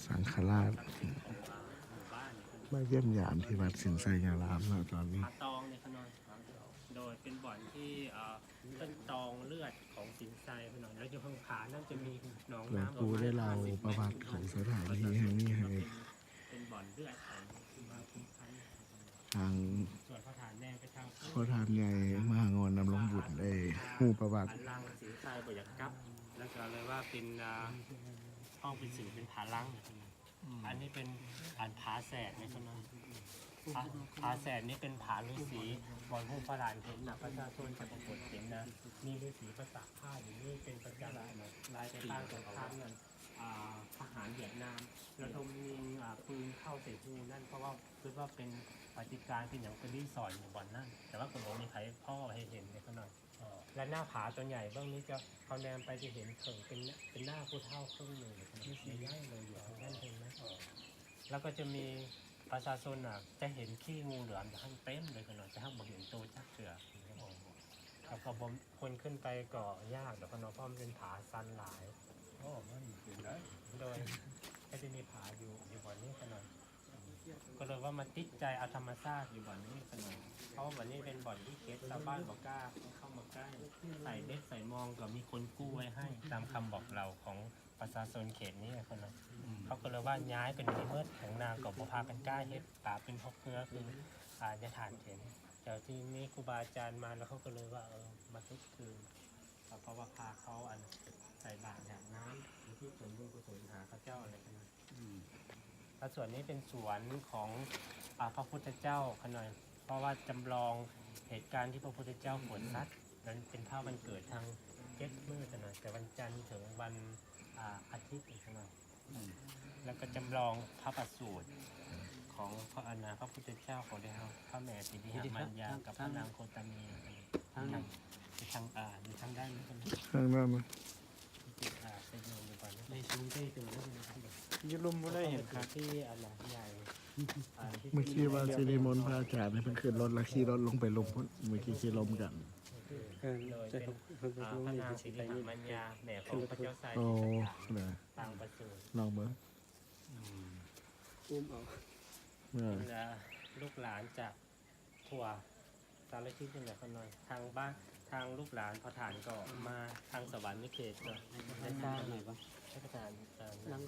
ສັງຄະລາດ ມາຢ້ຽມຢາມທີ່ວັດສິນໄຊຍາລາມເນາະ ຕອນນີ້ ຜາຕອງນີ້ຂະນ້ອຍ ໂດຍເປັນບ່ອນທີ່ ເອີ ເພິ່ນຕອງເລືອດຂອງສິນໄຊຂະນ້ອຍ ແລ້ວຢູ່ຂ້າງຜານັ້ນຈະມີໜອງນ້ຳ ຫຼວງปู่ໄດ້ເລົ່າປະຫວັດຂອງສະຖານທີ່ແຫ່ງນີ້ໃຫ້ ເປັນບ່ອນເລືອດຂອງ ທາງ ສ່ວນພໍ່ທ່ານແນມໄປທາງ ພໍ່ທ່ານໃຫຍ່ມະຫາງອນນຳລົງບຸນໄດ້ຮູ້ປະຫວັດ ອັນລັງສິນໄຊບໍ່ຢາກກັບ ແລ້ວກໍເລີຍວ່າເປັນ ອ່າ ຫ້ອງເປັນສິນເປັນຜາລັງ ອັນນີ້ເປັນອັນຜາແສດໃນຂະນ້ອຍ ຜາ ຜາແສດນີ້ເປັນຜາລືສີ ບ່ອນຮູບພະລານເຫັນນະ ປະຊາຊົນຈະປາກົດເຫັນນະ ມີລືສີປາສາດຂ້າຢູ່ນີ້ເປັນປະຈຳ ຫຼາຍປີ ແຕ່ທາງສົງຄາມນັ້ນ ອ່າ ທະຫານຫວຽດນາມລະດົມຍິງ ອ່າ ປືນເຂົ້າໃສ່ຮູນັ້ນ ເພາະວ່າຄິດວ່າເປັນປະຕິການ ເປັນຫຍັງໄປລີ້ສອນຢູ່ບ່ອນນັ້ນ ແຕ່ວ່າກໍບໍ່ມີໃຜພໍ້ໃຫ້ເຫັນເດຂະນ້ອຍ ແລະໜ້າຜາຕົວໃຫຍ່ເບິ່ງນີ້ ເຈົ້າ ເຮົາແນມໄປຈະເຫັນເຖິງເປັນ ເປັນໜ້າຜູ້ເຖົ້າເຄິ່ງໜຶ່ງ ໃຫຍ່ໆເລີຍ ຢູ່ທາງດ້ານເທິງນະ ແລ້ວກໍຈະມີປະຊາຊົນນະ ຈະເຫັນຂີ້ງູເຫຼືອມຢູ່ຫັ້ນເຕັມເລີຍຂະນ້ອຍ ແຕ່ເຮົາບໍ່ເຫັນໂຕຈັກເທື່ອ ແລ້ວກໍບໍ່ ຄົນຂຶ້ນໄປກໍຍາກດອກຂະນ້ອຍ ເພາະມັນເປັນຜາຊັນຫຼາຍ ໂອ້ ມັນເປັນໄດ້ ໂດຍ ກໍຈະມີຜາຢູ່ ຢູ່ບ່ອນນີ້ຂະນ້ອຍ ກໍເລີຍວ່າມາຕິດໃຈເອົາທຳມະຊາດຢູ່ບ່ອນນີ້ຂະນ້ອຍ ເພາະວ່າບ່ອນນີ້ເປັນບ່ອນທີ່ເຂດຊາວບ້ານບໍ່ກ້າເຂົ້າມາໃກ້ ໃສ່ເບັດໃສ່ມອງກໍມີຄົນກູ້ໄວ້ໃຫ້ ຕາມຄຳບອກເລົ່າຂອງປະຊາຊົນເຂດນີ້ຂະນ້ອຍ ເຂົາກໍເລີຍວ່າຍ້າຍກັນໜີໝົດ ທາງນາກໍບໍ່ພາກັນກ້າເຮັດ ປາເປັນຮອກເຮືອຄື ອາ ຍາທ່ານເຫັນ ແຕ່ທີ່ມີຄູບາອາຈານມາ ແລ້ວເຂົາກໍເລີຍວ່າ ເອີ ມາເຮັດຄືນ ເພາະວ່າພາເຂົາ ອັນ ໃສ່ບາດຢາກນ້ຳ ອຸທິດສ່ວນບຸນກຸສົນຫາເຂົາເຈົ້າ ອະໄລຂະນ້ອຍ ອືມ ແລ້ວສ່ວນນີ້ເປັນສວນຂອງ ອາ ພະພຸດທະເຈົ້າຂະນ້ອຍ ເພາະວ່າຈຳລອງເຫດການທີ່ພະພຸດທະເຈົ້າປວດສັດ ນັ້ນເປັນພາບວັນເກີດທັງເຈັດມື້ຂະນ້ອຍ ແຕ່ວັນຈັນເຖິງວັນ ອາ ອາທິດຂະນ້ອຍ ອືມ ແລ້ວກໍຈຳລອງພະປະສູດຂອງພະ ອັນນາ ພະພຸດທະເຈົ້າ ຂອງເຮົາ ພະແມ່ສິລິຫະມັນຍາ ກັບພະນາງໂຄຕະມີ ທາງ ທາງ ຢູ່ທາງ ອາ ຢູ່ທາງດ້ານນີ້ ທາງນັ້ນນະ ອາ ໄປຢູ່ຢູ່ບ່ອນນີ້ ໃນສູງເຕີເຕີເລີຍ ຢູ່ລຸ່ມບໍ່ໄດ້ເຫັນຄັກ ທີ່ອັນນາໃຫຍ່ ອາ ເມື່ອກີ້ວ່າສິລິມົນພະອາຈານໃຫ້ເພິ່ນຂຶ້ນລົດ ແລ້ວຂີ່ລົດລົງໄປລຸ່ມພຸ້ນ ເມື່ອກີ້ຂີ່ລົມກັນ ເອີ ໂດຍເປັນ ອາ ພະນາງສິລິຫະມັນຍາ ແມ່ຂອງພະເຈົ້າຊາຍ ໂອ້ ສິດທັດຖະ ນະ ປາງປະສູນ ລອງເບິ່ງ ອືມ ອຸ້ມເອົາ ເອີ ເປັນ ອາ ລູກຫຼານຈາກທົ່ວສາລະທິດນີ້ແຫຼະຂະນ້ອຍ ທາງບ້ານ ທາງລູກຫຼານພໍ່ທ່ານກໍມາ ທາງສະຫວັນນະເຂດກໍໄດ້ສ້າງ ໃຫ້ພະທ່ານ ເອີ ນັ່ງ